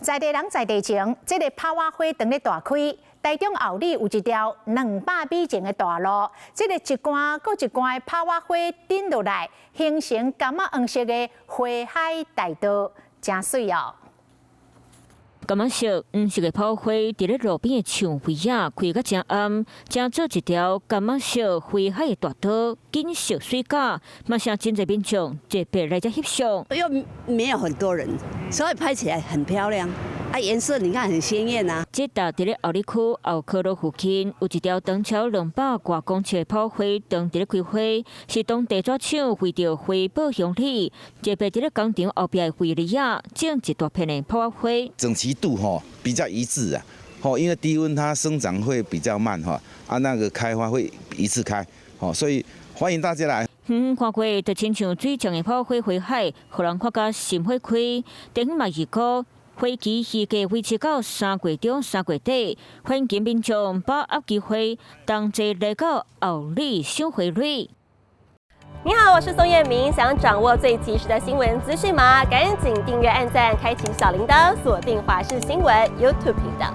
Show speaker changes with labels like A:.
A: 在地人在地情，這个炮仔花當咧大開。台中后里有一條200米長的大路，這个一竿閣一竿的炮仔花頂落來，形成柑仔黃色的花海大道，誠媠哦。
B: 柑仔色、黃色的炮花，佇咧路邊的樹圍仔開甲誠暗，成做一條柑仔色花海的大道，景色媠甲，嘛是真濟民眾特別來遮翕相。
C: 又沒有很多人，所以拍起來很漂亮。啊，顏色你看很鮮豔啊！
B: 這搭佇咧后里區後科路附近，有一條長超200外公尺的炮花，當佇咧開花，是當地紙廠為著回報鄉里，特別佇咧工廠後壁的圍籬仔種一大片的炮花。
D: 整齊度吼比較一致啊，吼，因為低溫它生長會比較慢哈，啊那個開花會一次開，吼，所以歡迎大家來。
B: 遠遠看過，就親像水種的炮花花海，予人看甲心火開。地方嘛預估，花期預計維持到3月中、3月底，歡迎民眾把握機會，同齊來到后里賞花蕊。
E: 你好，我是宋燕明，想掌握最及時的新聞資訊嗎？趕緊訂閱、按讚、開啟小鈴鐺，鎖定華視新聞 YouTube 頻道。